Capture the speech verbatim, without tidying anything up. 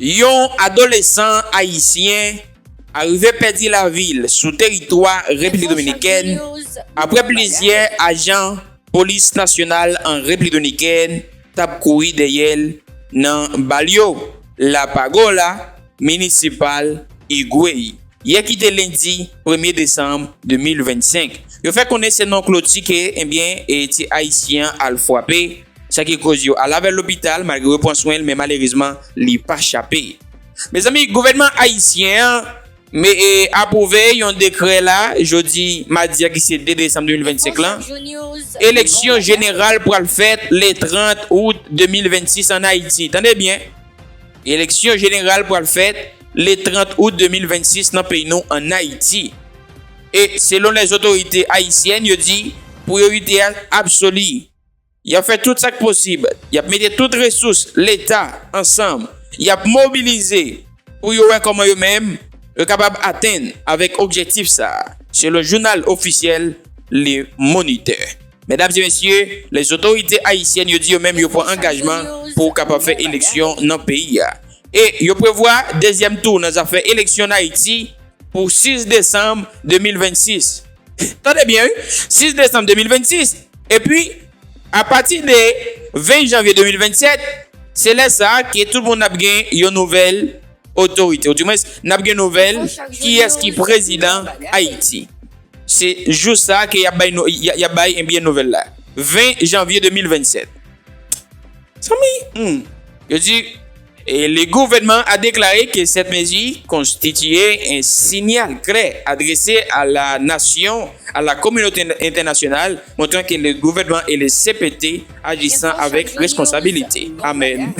Yon adolesan ayisyen arive pèdi lavi l sou teritwa Repiblik Dominikèn apre plizyè ajan polis nasyonal an Repiblik Dominikèn t ap kouri dèyè l nan balyo La Pagola minisipal Higüey. Yè ki te lendi premye desanm de mil vennsenk. Yo fè konnen se nan kloti ke, ebyen, e ti ayisyen an al frape, sa ki koz yo al avè l lopital malgre yo pran swen l, men malerezman, li pa chape. Mezanmi, gouvènman ayisyen an me, e, apwouve yon dekrè la, jodi madi a ki se de desanm de mil vennsenk lan. Eleksyon jeneral pral fèt le trant out de mil vennsis an Ayiti. Tande byen. Eleksyon jeneral pral fèt le trant out de mil vennsis nan peyi nou an Ayiti. E selon lèzotorite ayisyèn, yo di priyorite a absoli. Y ap fè tout sa k posib. Y ap mete tout resous Leta ansanm. Y ap mobilize pou yo wè kòman yo menm yo kapab atenn avèk objektif sa a, selon jounal ofisyèl Le Moniteur. Medam e mesye, lèzotorite ayisyèn yo di yo menm yo pran angajman pou kapab fè eleksyon nan peyi a. E yo prevwa dezyèm tou nan zafè eleksyon an Ayiti pou sis desanm de mil vennsis. Tande byen, wi. Sis desanm de mil vennsis. Epi, apati de ven janvye de mil vennsèt, se lè sa a ke tout moun ap gen yon nouvèl otorite. Ou dimwens, n ap gen nouvèl kiyès ki prezidan Ayiti. Se jou sa a ke y ap bay, nou, y, y ap bay, ebyen, nouvèl la. Ven janvye de mil vennsèt. Zanmi, hmm. Yo di, et le gouvernement a déclaré que cette mesure constituait un signal clair adressé à la nation, à la communauté internationale, montrant que le gouvernement et le C P T agissant avec responsabilité. Amen.